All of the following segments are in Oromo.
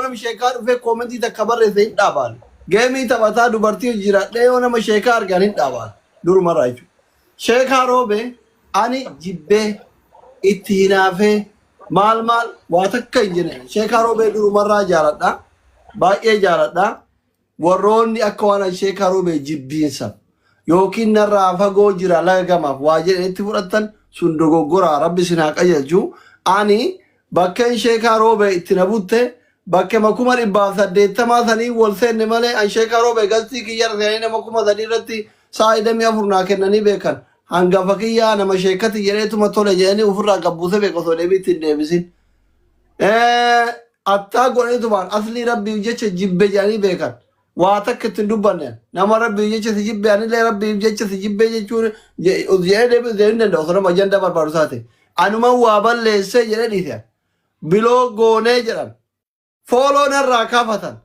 namni sheekaa dhufee koomentii takka barreesse hin dhaabaan. Geemii taphataa dubartii jiraadhee yoo nama sheekaa argan hin dhaabaan. Durumarraa jechuudha. Sheekaa Roobee ani jibbee itti hinaafee maal maal waa takka hin jenne. Sheekaa Roobee durumarraa jaaladha. Baay'ee jaaladha. Warroonni akka waan an Sheekaa Roobee jibbiinsa yookiin narraa fagoo jira laga gamaaf waa jedhanitti fudhattan sun dogoggoraa rabbi isin haa qajeelchu. Ani bakkeen Sheekaa Roobee itti na butte bakkema 180,000 sanii wal seenne malee an Sheekaa Roobee galtii kiyyarra seenanii nama 3000 irratti sa'a 24 naa kennanii beekan. Hangafa kiyyaa nama sheekati jedheetuma tole jedhanii ofirraa gabbuusee beeka osoo deebii itti hin deebisin. Attaa godhaniitumaan aslii rabbiif jecha jibbe jedhanii beekan. Waa takka itti hin dubbanne. Nama rabbiif jecha si jibbe anillee rabbiif jecha si jibbe jechuun jedhee deebisuu hin danda'u osoo nama ajandaa barbaadu taate. Anuman waa balleessee jedhee dhiise. Biloo goonee jedhan. Fooloo narraa kaafatan.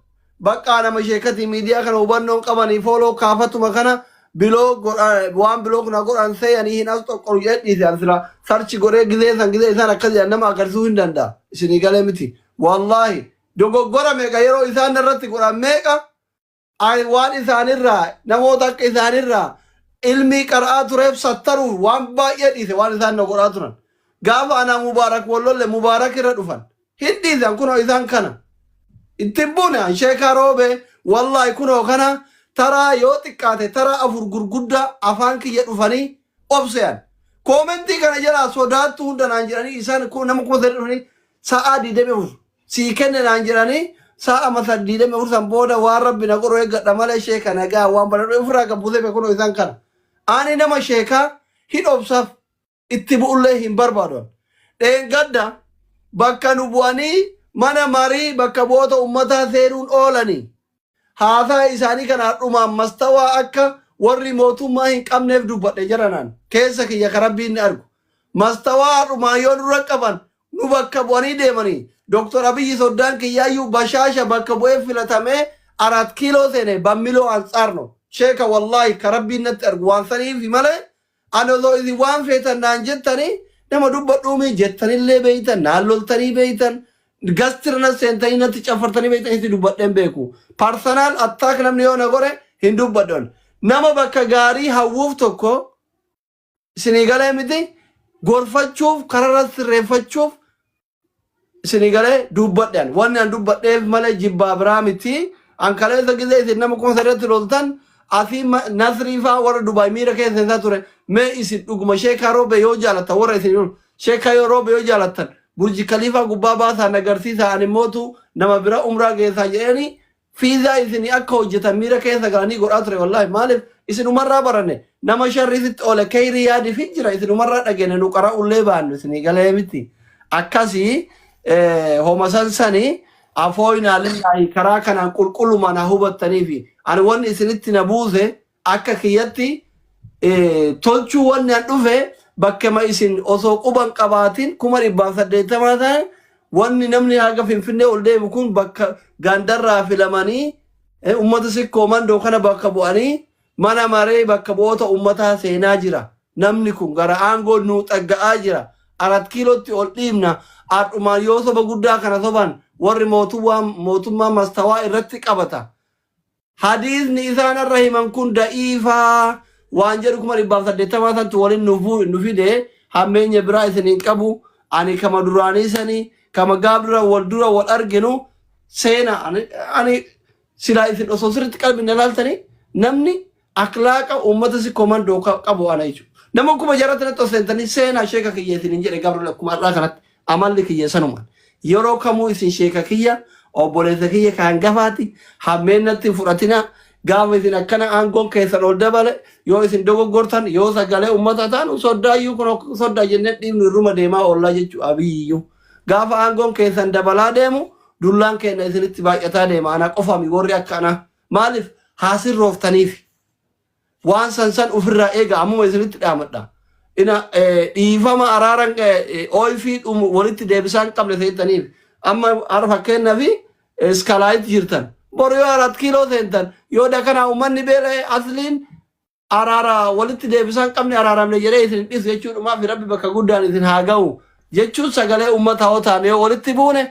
Baqqaa nama sheekatii miidiyaa kana hubannoon qabanii fooloo kaafatuma kana biloo godha waan biloo na godhan seeyanii hin as xoqqoru jedhee dhiise an sila sarchi godhee gizee san gizee isaan akkas jedhan nama agarsiisuu hin danda'a. Isinii galee miti. Wallaahi dogoggora meeqa yeroo isaan narratti godhan meeqa Ani waan isaanirraa namoota akka isaanirraa ilmii qara'aa tureef sattaruuf waan baay'ee dhiise waan isaan na godhaa turan. Gaafa anaa Mubaarak wal lolle Mubaarak irra dhufan. Hin dhiisan kunoo isaan kana. Itti hin buune an sheekaa roobee wallaahi kunoo kana taraa yoo xiqqaate taraa afur gurguddaa afaan kiyya dhufanii obse'an. Koomentii kana jalaa sodaattu hunda naan jedhanii isaan nama 3000 dhufanii sa'aa 24 sii kenne naan jedhanii sa'a masa 24 san booda waan rabbi na godhu eeggadha malee sheeka nagaa waan badhadhu ofirraa gad buusee beekunoo isaan kana. Ani nama sheekaa hin obsaaf itti bu'ullee hin barbaadu. Dheengadda bakka nu bu'anii mana marii bakka bu'oota ummataa seenuun oolanii Haasaa isaanii kana hadhumaan mastawaa akka warri mootummaa hin qabneef dubbadhe jaranaan keessa kiyya ka rabbiin ni argu. Mastawaa hadhumaan yoo nurra qaban nu bakka bu'anii deemanii Dr. Abiyyi soddaan kiyyaayyuu bashaasha bakka bu'ee filatamee Araat kiiloo seene bammiloo antsaar no. Sheeka wallaahi ka rabbiin natti argu waan saniifi malee Ani osoo isin waan feetan naan jettanii nama dubbadhuumii jettanillee beeytan naan loltanii beeytan gastira na seentanii natti caffartanii beeytan isin dubbadheen beeku. Parsanaal attaak namni yoo na godhe hin dubbadhu. Nama bakka gaarii hawwuuf tokko isinii galee miti gorfachuuf kararra sirreeffachuuf isinii galee dubbadhe ani. Wanni an dubbadheef malee jibbaa biraa miti. An kaleessa gizee isin nama 3000tti loltan asii Nasrii faa warra Dubaay miira keessa seensaa ture. Mee isin dhuguma sheekaa roobe yoo jaalattan warra isin sheekaa yoo roobe yoo jaalattan Burji Kaliifaa gubbaa baasaa na agarsiisaa ani mootu nama bira umraa geessaa jedhanii Fiizaa isin akka hojjetan miira keessa galanii godhaa ture wallaahi maaliif isinumarraa baranne nama sharrii sitti oole keyrii yaadiif hin jira isinumarraa dhageenne nu qara'ullee baannu isinii galee miti akkasii homa san sani afooynaa lillaahi karaa kanaan qulqullumaan haa hubattaniifi ani wanni isinitti na buuse akka kiyyatti tolchuu wanni an dhufe bakkema isin osoo quban qabaatin 180,000 ta'an wanni namni haga Finfinnee ol deemu kun bakka gandarraa filamanii ummata sikkoo mandoo kana bakka bu'anii mana maree bakka bu'oota ummataa seenaa jira. Namni kun gara aangoo nuu xagga'aa jira. Arat kiilootti ol dhiibna. Har'umaan yoo soba guddaa kana soban warri mootummaa mastawaa irratti qabata. Hadiisni isaan har'a himan kun da'iifa waan jedhu 180,000 santu waliin nu fide hammeenya biraa isin hin qabu. Ani kama duraanii sanii kama gaaf dura wal dura wal arginu seena ani silaa isin osoo sirriitti qalbiin ilaaltanii namni Aklaaqa uummata si komandoo qabu ana jechuudha. Nama 6000tti natti ol seentanii seenaa sheeka kiyya isin hin jedhe gabrul akkuma har'aa kanatti amalli kiyya sanumaan. Yeroo kamuu isin sheeka kiyya obboleessa kiyya kan hangafaati hammeen natti hin fudhatina gaafa isin akkana aangoon keessan ol dabale yoo isin dogoggortan yoo sagalee uummata taanu soddaayyuu kun soddaa jennee dhiibnu irruma deemaa oollaa jechuudha abiyyiyyuu. Gaafa aangoon keessan dabalaa deemu dullaan keenya isinitti baay'ataa deema ana qofami warri akka anaa. Maaliif haa sirrooftaniif. Waan san san ofirraa eega ammuma isinitti dhaamadha. Ina dhiifama araaran ooyifii dhumu walitti deebisaa hin qabne seentaniif. Amma har'a fakkeenyaaf iskalaayit jirtan. Boru yoo arat kiiloo seentan yoo dakanaa uummanni beela'e asliin araara walitti deebisaa hin qabne araaramne jedhee isin hin dhiisu jechuudhumaaf rabbi bakka guddaan isin haa ga'u jechuun sagalee uummataa yoo taane yoo walitti buune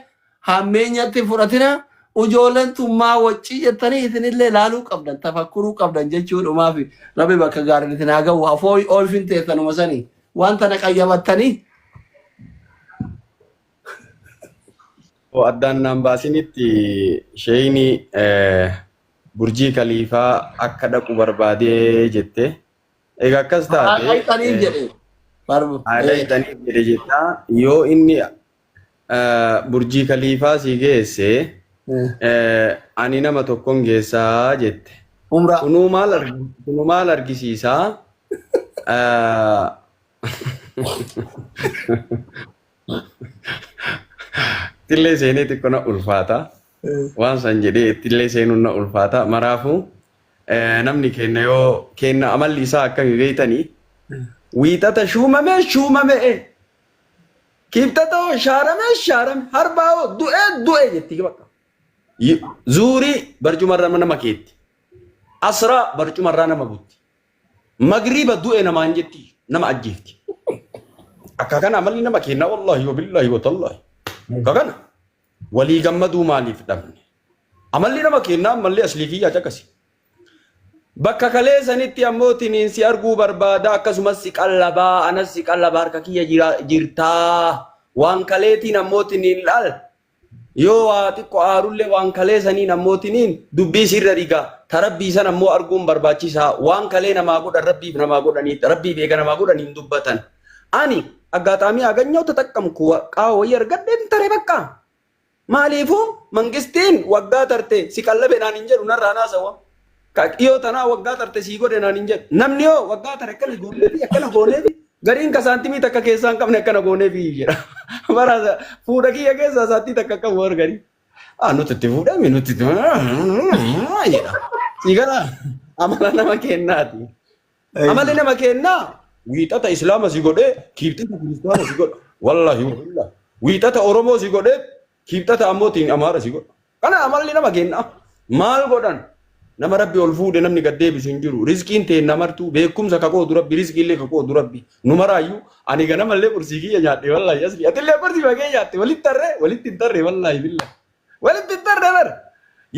hammeenyatti hin fudhatina Ujoolleen tun maa waccii jettanii isinillee laaluu qabdan tafakkuruu qabdan jechuudhumaaf rabbi bakka gaariin isin haa ga'u hafoo oolfin teessanuma sanii waan tana qayyabattanii. Addaan naan baasinitti sheeyni Burjii Kaliifaa akka dhaqu barbaadee jette. Egaa akkas taate Haadha hixaniif jedhe. Barbu. Haadha hixaniif jedhe jettaa yoo inni Burjii Kaliifaa si geesse ani nama tokkon geessaa jette. Umraa. Kunuu maal argisiisaa? Ittillee seenee xiqqoo na ulfaata. Waan san jedhee ittillee seenuun na ulfaata. Maraafuu namni keenna yoo keenna amalli isaa akkami beeytanii wiixata shuumame shuumame kibxata hoo shaarame shaarame harbaa hoo du'e du'e jetti bakka. Zuurii barcumarra nama keetti. Asraa barcumarraa nama butti. Magriiba du'e namaan jetti nama ajjeefti. Akka kana amalli nama keenna wallaahi wa billaahi wa tallaahi. Akka kana walii gammaduu maaliif dhabne? Amalli nama keenna ammallee aslii kiyyaa caqasi. Bakka kalee sanitti ammoo tiniin si arguu barbaada akkasumas si qallabaa anas si qallaba harka kiyya jirtaa waan kaleetiin ammoo tiniin laal Yoo waa xiqqo aarullee waan kalee saniin ammootiniin dubbii sirra riga ta rabbii san ammoo arguun barbaachisaa waan kalee namaa godhan rabbiif namaa godhanii rabbiif eega namaa godhan hin dubbatan. Ani aggaaxaamii aganyoo taxaqqamku qaawa wayii argadheen tare bakka. Maaliifuu mangistiin waggaa tarte si qallabe naan hin jedhu narraa naasawa. Ka dhiyoo tanaa waggaa tarte sii godhe naan hin jedhu. Namni hoo waggaa tare akkana gooneefi akkana gooneefi gariin ka saantimii takka keessaa hin qabne akkana gooneefi jedha. Bara fuudha kiyya keessaa saantii takka qabu war garii. Ah nuti itti fuudhame nuti itti jedha. Sii gara amala nama kennaati. Amalli nama kennaa wiixata islaama si godhee kiibxata kiristaana si godha. Wallahi wallahi. Wiixata Oromoo si godhee kiibxata ammoo tiin Amaara si godha. Kana amalli nama kenna. Maal godhan? Nama Rabbi ol fuudhe namni gad deebisu hin jiru. Rizqiin teenna martuu beekumsa ka qoodu Rabbi rizqii illee ka qoodu Rabbi. Nu maraayyuu ani ganamallee qursii kiyya nyaadhe wallaahi asli. Atillee qursii bakee nyaatte walitti tarree walitti hin tarree wallaahi billaahi. Walitti hin tarree bar.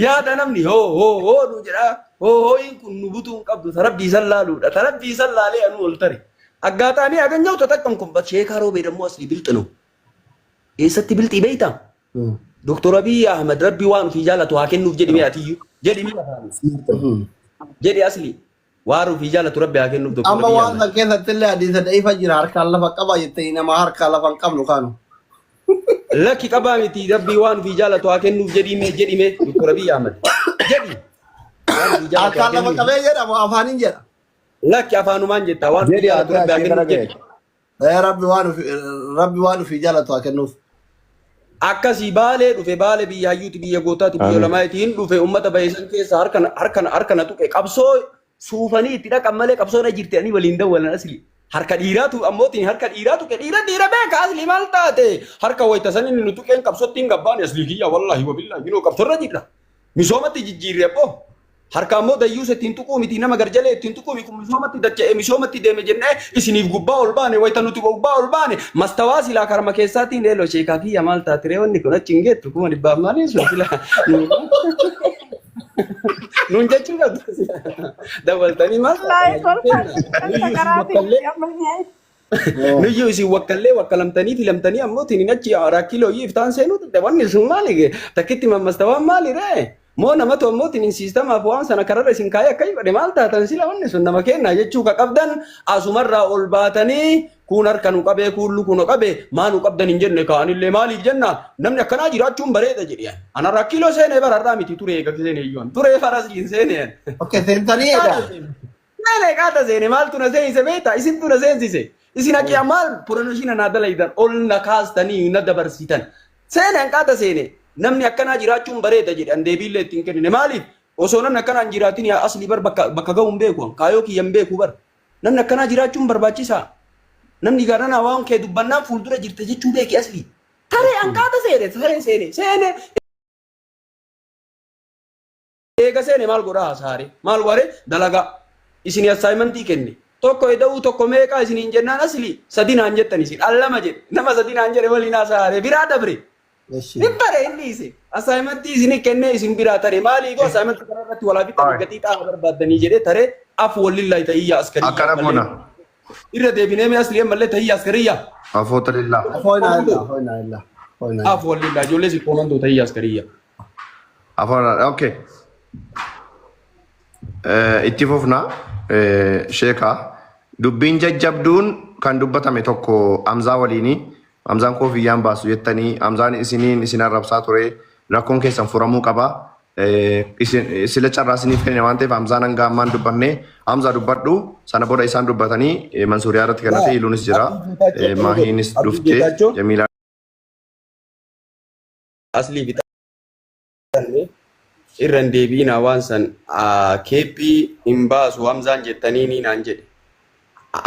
Yaada namni hoo hoo hoo nu jedha. Hoo hoo'iin kun nu butuu hin qabdu. Ta Rabbii san laaluudha. Ta Rabbii san laalee anuu ol tare. Aggaataamii aganyaw taxaqqam kun sheekaa roobee dammoo asli bilxinu. Eessatti bilxii beeytaa? Doktor Abiy Ahmed Rabbi waan ofii jaalatu haa kennuuf jedhi mee atiyyuu. Jedhi mee afaanii. Jedhi asli. Waan ofii jaalatu Rabbi haa kennuuf Doktor Amma Abiy waan Ahmed. san keessatti illee hadiisa da'iifa jira harkaan lafa qaba jettee nama harkaa lafa hin qabnu kaanu. Lakki qabaa miti Rabbi waan ofii jaalatu haa kennuuf jedhi mee jedhi mee Doktor Abiy Ahmed. Jedhi. Waan ofii jaalatu haa Harkaan lafa kennuuf. qabee jedhamu afaaniin jedha. Lakki afaanumaan jetta waan ofii Jedhi jaalatu ati Rabbi haa ashee kana kennuuf jedhi. ga'e. Rabbi waan ofii rabbi waan ofii jaalatu haa kennuuf. Akkasii baalee dhufe baalee biyya hayyuuti biyya gootaati biyya Amiin. olamaati hin dhufe ummata bahe san keessa harka harka harka na tuqe qabsoo suufanii itti dhaqan malee qabsoo na jirti ani waliin dawwalan asli harka dhiiraatu ammootiin harka dhiiraa tuqe dhiira dhiira beeka asli maal taate harka wayita san inni nu tuqeen qabsootti hin gabbaane asli kiyya wallaahi wabillaahi yinoo qabsoorra jirra misoomatti jijjiirre abboo Harka ammoo dayyuusa ittiin tuquu miti nama garjalee ittiin tuquu miti kun misoomatti dacha'e misoomatti deeme jennee isiniif gubbaa ol baane wayita nuti gubbaa ol baane mastawaa silaa karama keessaatiin eeloo sheekaa kiyya maal taatiree wanni kun achi hin geettu 500,000 maaliin sun sila nuun jechuu qabdu dabaltanii maal Wallaahi taatan kolfa nuyyuu kolfa isin garaatiin wakkallee amma nyaata. Nuyyuu isin wakkallee wakkalamtanii filamtanii ammoo tinin achi rakkiloo iftaan seenuu didde wanni sun maali takkitti mammastawaan maali ree moo namatu ammoo tinin siistamaaf waan sana kararra isin kaayee akka godhe maal taatan sila wanni sun nama kenna jechuu ka qabdan asumarraa ol baatanii kuun harka nu qabee kuun luku nu qabee maa nu qabdan hin jenne kaanillee maaliif jenna namni akkanaa jiraachuun bareeda jedhe ana rakkiloo seenee bararraa miti turee eega seenee iyyuu turee faras hin seenee. Okay, seentanii egaa. Seene qaata seene maaltu na seensise beektaa isintu na seensise isin haqiya maal promotion na dalaydan ol na kaastanii na dabarsitan seene an qaata seene namni akkanaa jiraachuun bareeda jedhe an deebiillee ittiin kennine maaliif osoo namni akkanaa hin jiraatin yaa asli bar bakka bakka ga'u hin beeku an kaayoo kiyya hin beeku bar namni akkanaa jiraachuun barbaachisaa namni garanaa waan kee dubbannaan fuuldura jirta jechuu beeki asli taree an qaata seene taree seene seene Eega seene maal godhaa hasaare maal ware dalagaa isin assignmentii kenne tokko eda'uu tokko meeqaa isiniin jennaan asli sadi naan jettan isin an lama jedhe nama sadi naan jedhe waliin hasaare biraa dabre Eshi. Hin tare inni ise. Assignmentii isin kennee isin biraa tare. Maaliifuu assignmentii kana irratti walaa fixanii gatii xaa'a barbaaddanii jedhee tare afu wallillaahi tahiyyaa askariyyaa Akkana ammallee. goona. Irra deebinee mee asli ammallee tahiyyaa askariyyaa. Afoota lillaa. Afoonaa illaa, afoonaa illaa, afoonaa illaa. Afu wallillaahi ijoollee si koomandoo tahiyyaa askariyyaa. Afoona okay. Itti fufna sheekaa. Dubbiin jajjabduun kan dubbatame tokko Hamzaa waliini. Hamzaan koofiyyaan baasu jettanii Hamzaan isiniin isin arrabsaa ture rakkoon keessan furamuu qaba. Isin sila carraa isiniif kenne waan ta'eef Hamzaan hanga ammaan dubbanne Hamzaa dubbadhu sana booda isaan dubbatanii Mansuuriyaa irratti kan hafe Iluunis jira. Abdii Geetaachoo akkana godhe. Maahiinis Abdii dhufte Geetaachoo Jamiilaa aslii fixanne irra hin deebi'inaa waan san keeppii hin baasu Hamzaan jettanii ni naan jedhe.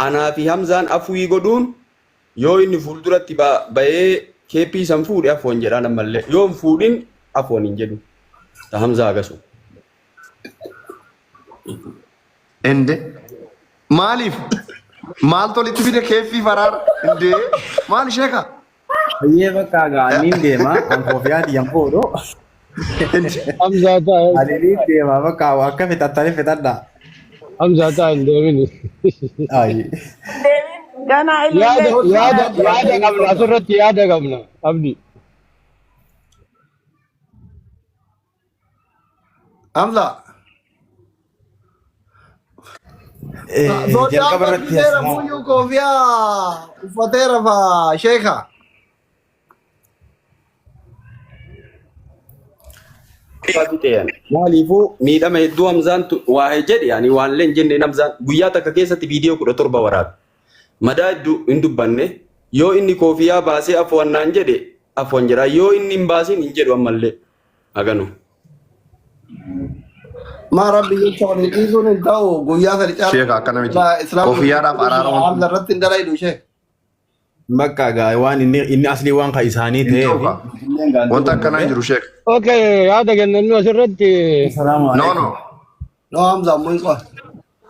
Anaa fi Hamzaan afuwii godhuun yoo inni fuulduratti ba'ee keeppii san fuudhe afuwan jedhaan ammallee yoo hin fuudhin afuwan hin jedhu. Ta Hamzaa agasu. Ende maaliif maaltu walitti fide keeffii faraara indee maal sheeka Hayyee bakka gaa anniin deema. An koofiyaa tiyyan fuudhu. Hamzaa ta'a. Ani niin deema bakka akka fixattanii fixadha. Hamzaa ta'a hin deemini. Ayi. Deebiin ganaa Yaada ilillee yaada yaada qabna asirratti yaada qabna abdi. Hamza. Soddaan Jalqaba irratti barsiiseera asxaa muyyuu koofiyaa uffateera faa sheeka. Maaliifuu miidhama hedduu Hamzaan waa jedhe ani waan illee hin jenneen Hamzaan guyyaa takka keessatti viidiyoo 17 waraabe. Madaa hedduu hin dubbanne yoo inni koofiyaa baasee afwan naan jedhe afwan jedha yoo inni hin baasin hin jedhu ammallee haganu. Maa rabbi jecha waliin dhiisuun hin ta'u guyyaa sadi caalaa. Sheeka akkana miti. Islaama Koofiyyaadhaaf araara wanti Hamza irratti hin dalaydu sheek. Bakka gaa waan inni aslii waan ka isaanii hin ta'eef ta'u kaa. illeen gaantuu Wanta akkanaa hin gurgurre. jiru sheeka. Okay, yaada kennannu asirratti Salaamu No alaikum. no. No Hamza ammoo hin qo'a.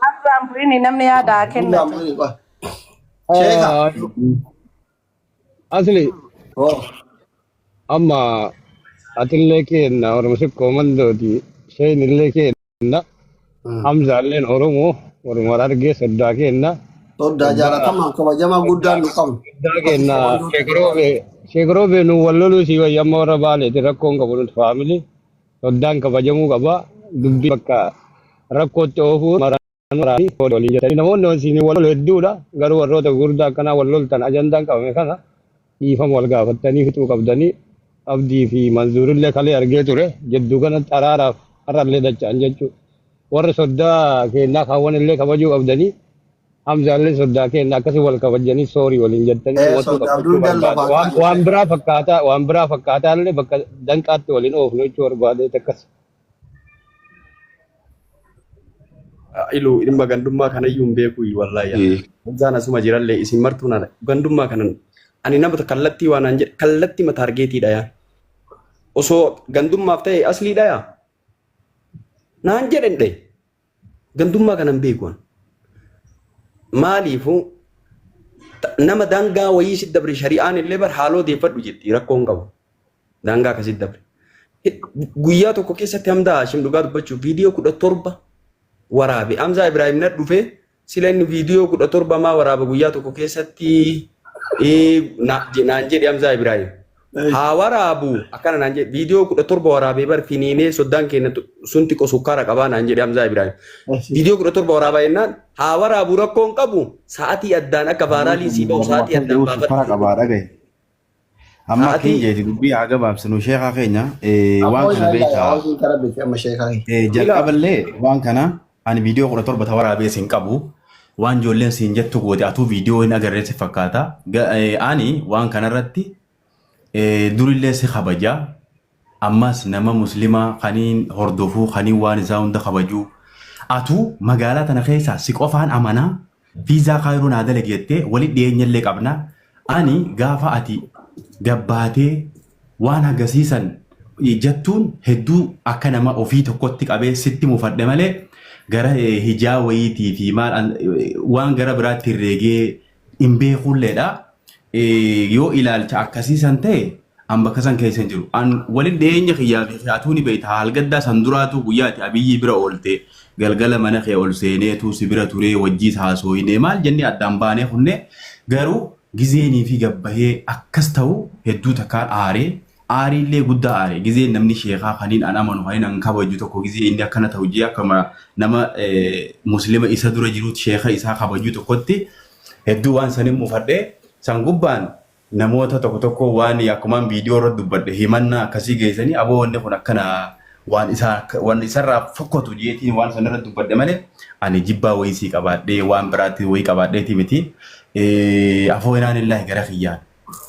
Hamzaan bu'ini namni yaada haa Hamza kennatu. ammoo hin qo'a. Sheeka. asli Oh. amma atillee keenna Oromo sikkoo mandooti isheen illee keenna Hamzaalleen Oromoo Oromo Harargee soddaa keenna Soddaa soddaa jaalatamaa kabajamaa guddaan nu qabnu. soddaa keenna Sheek Roobee nu wal loluu sii wayya amma warra Baaleeti rakkoon qabu nuti faamili soddaan kabajamuu qaba dubbii bakka rakkootti oofuu maraanii waliin jettanii namoonni isin wal lolu hedduudha garuu warroota gurguddaa akkanaa wal loltan ajandaan qabame kana dhiifama wal gaafattanii fixuu qabdanii Abdii fi Manzuurillee kalee argee ture jidduu kanatti araaraaf har'allee dacha'an jechuudha. Warra soddaa keenyaa kaawwan illee kabajuu qabdanii Hamzaallee soddaa keenya akkasii wal kabajanii soorii waliin jettanii Eh, dhumachuu soddaaf qabdu jechuu duudaan barbaada. lafaa Waan kaa'e. waan biraa fakkaataa waan biraa fakkaataa illee bakka danqaatti waliin oofnu jechuu barbaade akkas. Ilu dhimma gandummaa kanayyuu hin beeku wallaahi. Hamzaan asuma jirallee isin martuu nana gandummaa kanan ani nama kallattii waan an jedhe kallattii mata argeetiidha yaa. Osoo gandummaaf ta'e asliidha yaa. Naan jedhen dhaye. Gandummaa kanan beeku an. Maaliifuu nama daangaa wayii si dabre shari'aan illee bar haaloo deeffadhu jetti rakkoo hin qabu. Daangaa akkasii dabre. Guyyaa tokko keessatti Hamdaa Hashim dhugaa dubbachuuf viidiyoo 17 waraabe. Hamzaa Ibrahim na dhufe sila inni viidiyoo 17 maa waraaba guyyaa tokko keessatti naan jedhe Hamzaa Ibrahim. Haa waraabu akkana naan jedhe viidiyoo 17 waraabee bar finiinee soddaan keenya sun xiqqoo sukkaara qabaa naan jedhe Hamzaa Ibrahim. Viidiyoo 17 waraabaa jennaan haa waraabu rakkoon qabu sa'atii addaan akka vaaraaliin sii ba'u sa'atii addaan Sukkaara baafadhu. qabaa dhagaye. Amma Sa'atii akkin jeeti dubbii haa gabaabsinu sheekaa keenya waan Ammoo kana yaa beektaa hojii kara beekte amma sheekaa. Jalqaballee waan kana ani viidiyoo 17 ta waraabee sin qabu waan ijoolleen siin jettu goote atuu viidiyoo hin agarree si fakkaata. Ani waan kanarratti durillee si kabaja ammas nama muslimaa kaniin hordofuu kaniin waan isaa hunda kabajuu atuu magaalaa tana keessaa si qofaan amanaa Viizaa kaayiroo naa dalagi jettee wali dhiyeenyallee qabna. Ani gaafa ati gabbaatee waan hagasiisan jettuun hedduu akka nama ofii tokkotti qabee sitti mufadhe malee gara hijaa wayiitii fi maal waan gara biraatti herreegee hin beekulleedha. Yoo ilaalcha akkasiisan ta'e An bakka san keessa hin jiru. An walin dhiyeenya kiyyaa fi atuu ni beekta haal gaddaa san duraatu guyyaati Abiyyii bira oolte galgala mana kee ol seeneetu si bira turee wajjiis haasooyinee maal jennee addaan baanee kunne garuu gizeenii fi gabbahee akkas ta'u hedduu takkaan aaree aariillee guddaa aare gizeen namni sheekaa kaniin an amanu kaniin an kabaju tokko gizee inni akkana ta'u jee akkama nama muslima isa dura jiruutti sheeka isaa kabaju tokkotti hedduu waan sanin mufadhe san gubbaan namoota tokko tokko waan akkumaan viidiyoo irratti dubbadhe himannaa akkasii geessanii aboo wanni kun akkana waan isaa waan isarraa fokkotu jeetiin waan sana irratti dubbadhe malee ani jibbaa wayii sii qabaadhee waan biraatti wayii qabaadheeti miti. Afoo inaan illaahi gara kiyyaan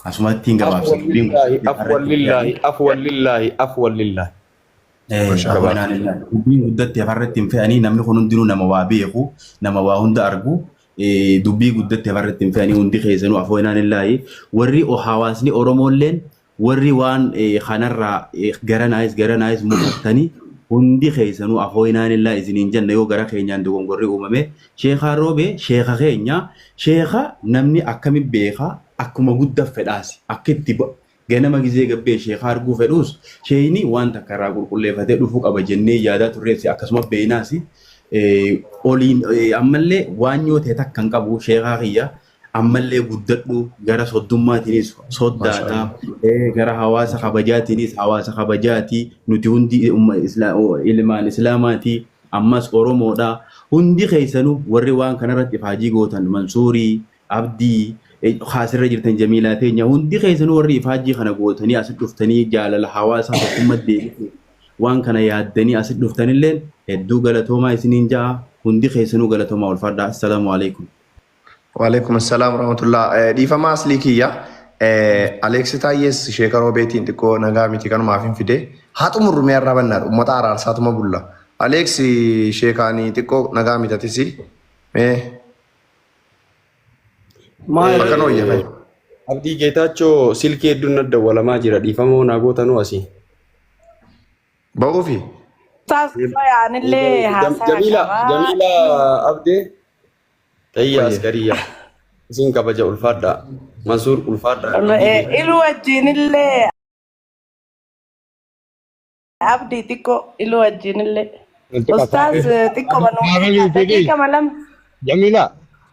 asumatti hin gabaabsa dubbiin Afwan lillaahi, afwan lillaahi, afwan lillaahi, afwan lillaahi. Afoo inaan illaahi dubbiin guddatte afarratti hin fe'anii namni kun hundinuu nama waa beeku nama waa hunda argu dubbii guddatte afarratti hin fe'anii hundi keessanuu afoo inaan illaahi warri hawaasni Oromoolleen warri waan kanarraa garanaayis garanaayis mufattanii hundi keessanuu afoo inaan illaahi isiniin jenna yoo gara keenyaan dogongorri uumame sheekaa roobee sheeka keenya sheeka namni akkami beeka akkuma guddaa fedhaasi akka itti ganama gizee gabbee sheeka arguu fedhuus sheeyni waan takka irraa qulqulleeffatee dhufuu qaba jennee yaadaa turreessi akkasuma beeynaasi oliin ammallee waan yoo ta'e takka hin qabu sheekaa kiyya ammallee guddadhu gara soddummaatiinis soddaadha gara hawaasa kabajaatiinis hawaasa kabajaati nuti hundi ilmaan islaamaati ammas Oromoodha hundi keessanuu warri waan kanarratti ifaajii gootan Mansuurii Abdii kaasirra jirtan Jamiilaa teenya hundi keessanuu warri ifaajii kana gootanii asit dhuftanii jaalala hawaasa tokkummaa deebisuu waan kana yaaddanii asit dhuftanillee hedduu galatoomaa isiniin ja'a hundi keessanuu galatoomaa ulfaadhaa assalaamu alaikum. Waalaikum assalam warahmatullah. Dhiifama aslii kiyya. Aleeksi Taayyees sheeka roobeetiin xiqqoo nagaa miti kanumaaf hin fide. Haa xumurru mee arraa bannaadha. Uummata araarsaatuma bulla. Aleeksi sheekaanii xiqqoo nagaa mitatisi. Mee Maal bakka noo iyyafai. Abdii Geetaachoo silkii hedduun na dawwalamaa jira. Dhiifama naa gootanuu asii. Ba'uufi. Ustaaz Qoyaanillee haasaa Jamiila qabaa. Jamiila Abdee Xayyaa Wayye. Askariyaa. Isin kabaja ulfaadhaa. Mansuur ulfaadhaa. Abdii Geetaachoo. Ilu wajjinillee abdii xiqqoo ilu wajjinillee. Nuti Ustaaz kafaamii xiqqoo manuu kafaamii fedhii daqiiqama lama. Jamila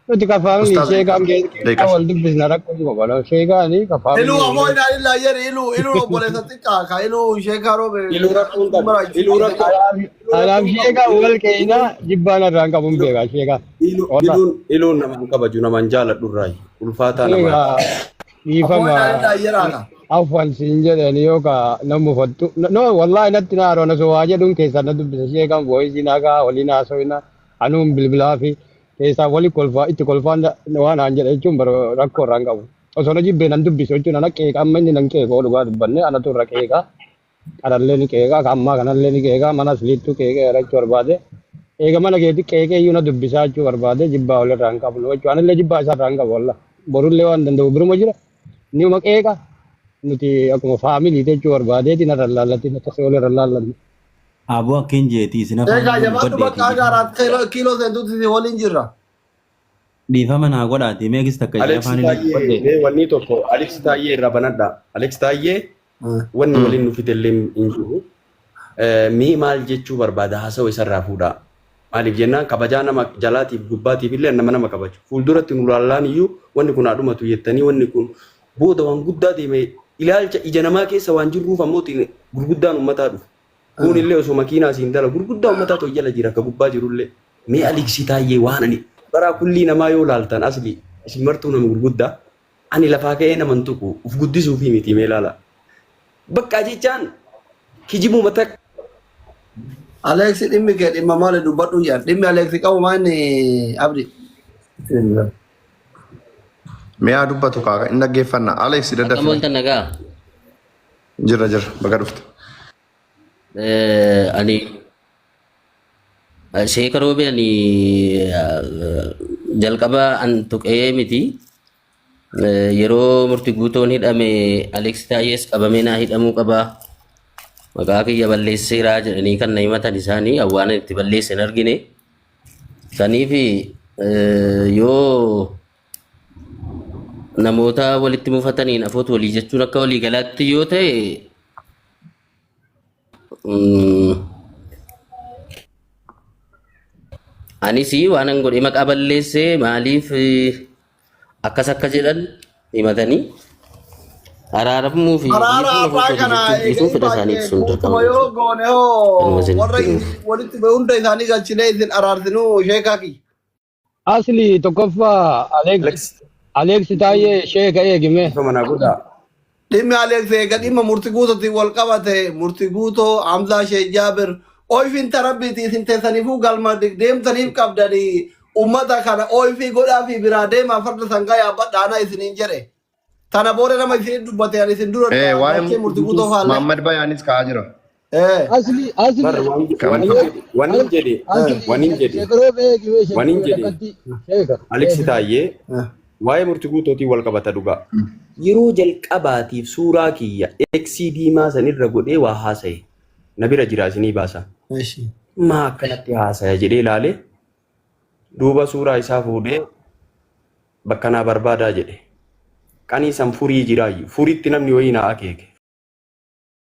nuti kafaamii Ustaaz sheekaan keessa Deeqas. wal dubbisna rakkoo hin qabu. Sheekaanii Iluu kafaamii ammoo inaa illaa jedhi iluu iluu obboleessa xiqqaa ka iluu sheekaa roobe Iluu rakkoo hin qabu. Iluu rakkoo iluu Anaaf rakkoo hin qabu. sheekaan Iluu wal qeeyna jibbaan irraan qabuun iluu beeka sheekaan. iluu Wallah iluun iluun nama hin kabaju nama hin jaaladhu irraayi. Ulfaataa namaati. sheekaa Ammoo dhiifama inaa illaa jedhaa ka. afwan siin jedheen yookaan na mufattu. No wallahi natti na haroon osoo waa jedhuun keessaan na dubbisa sheekaan boo'isii nagaa waliin haasofina anuun bilbilaa fi keessaa wali kolfaa itti kolfaan waan aan jedhe jechuun bara rakkoo irraan qabu. Osoo na jibbee nan dubbisu jechuun ana qeeqa amma inni nan qeeqa dhugaa dubbanne anatu irra qeeqa qarallee ni qeeqa ka ammaa kanallee ni qeeqa mana asliittuu qeeqee jechuu barbaade. Eega mana keetti qeeqee iyyuu na dubbisaa jechuu barbaade jibbaa walirraa hin qabnu jechuudha. Anillee jibbaa isaarraa hin qabu wallah. Borullee waan danda'u biruma jira. Nima qeeqa nuti akkuma faamilii jechuu barbaadeeti narra laallatin akkasii walirra laallanne. Aboo akkin jeeti isin afaan Sheekaa illee jabaadhu dubbadheeti bakka haga dhiifama. araat kiiloo seentutti si waliin jirra. Dhiifama naa godhaati meegis takka isin Alex afaan illee Taayyee dubbadheeti. mee wanni tokko Alex Taayyee irraa banadha. Alex Taayyee wanni waliin nu fide illee hin jiru. Mee maal jechuu barbaada haasawa isarraa fuudhaa. Maaliif jennaan kabajaa nama jalaatiif gubbaatiif illee nama nama kabaju. Fuulduratti nu laallaan iyyuu wanni kun haa dhumatu jettanii wanni kun booda waan guddaa deeme ilaalcha ija namaa keessa waan jirruuf ammoo gurguddaan uummataa dhufu. Kun illee osoo makiinaa siin dala gurguddaa uummataa ta'u jala jira akka gubbaa jirullee. Mee Aleksii Taayyee waan ani baraa kullii namaa yoo laaltan asli isin martuu nama gurguddaa ani lafaa ka'ee naman tuqu uf guddisuufi miti mee laala. Bakka jechaan kijibuma takka Aleeksi dhimmi kee dhimma maali dubbadhu jedhan. Dhimmi Aleeksi qabu maa inni abdi. Mee haa dubbatu kaa hin dhaggeeffanna. Alex Akkam daddaffe. ooltan nagaa? Jirra jirra baga dhufte. Ani sheeka roobee ani jalqaba an tuqee miti. Yeroo murti guutoon hidhame Aleeks Taayyees qabamee naa hidhamuu qaba. Maqaa kiyya balleesseeraa jedhanii kan na himatan isaanii awwaana itti balleesse hin argine. Saniif yoo Namoota walitti mufataniin afoot walii jechuun akka walii galaatti yoo ta'e anis waanan godhe maqaa balleessee maaliif akkas akka jedhan himatanii araaramuu fi Araara dhiisuun har'aa afoot walii kana jechuun dhiisuun eeganii fedha isaanii baay'ee ibsuun dirqama guutuma yoo miti. goone Kanuma hoo isinitti warra himuuf. walitti ba'e hunda isaanii galchinee isin araarsinuu sheekaa kiyya. Asli tokkoffaa Alex Alex Alex Taayyee sheeka eegime. ifa manaa godhaa. Dhimmi Alex eega dhimma murti guutuutiin wal qabate murti guutoo Hamzaa Sheek Jaabir ooyfiin tarabbiiti isin teessaniifuu galma deemtaniif qabdanii ummata kana ooyfii godhaa fi biraa deemaa farda sangaa yaabbadhaanaa isiniin jedhe. Tana booda nama isin dubbate ani isin dura Eh, waa'ee galchee murti guutoo faalle. Muhammad Bayaanis ka'aa jira. Eh. Asli asli Bar waan Kan waan Alex jedhe waan jedhe asli waan jedhe sheekaroo eegime waan sheekaroo jedhe dhaqqatti sheeka. Alex Taayyee waa'ee murtii guutuutiin wal qabata dhugaa. Yeroo jalqabaatiif suuraa kiyya X diimaa sanirra godhee waa haasa'e. Na bira jira isinii baasa. Eshi. Maa akkanatti haasaya jedhee ilaale duuba suuraa isaa fuudhee bakka naa barbaadaa jedhe. Qanii san furii jiraayyu. Furiitti namni wayii naa akeeke.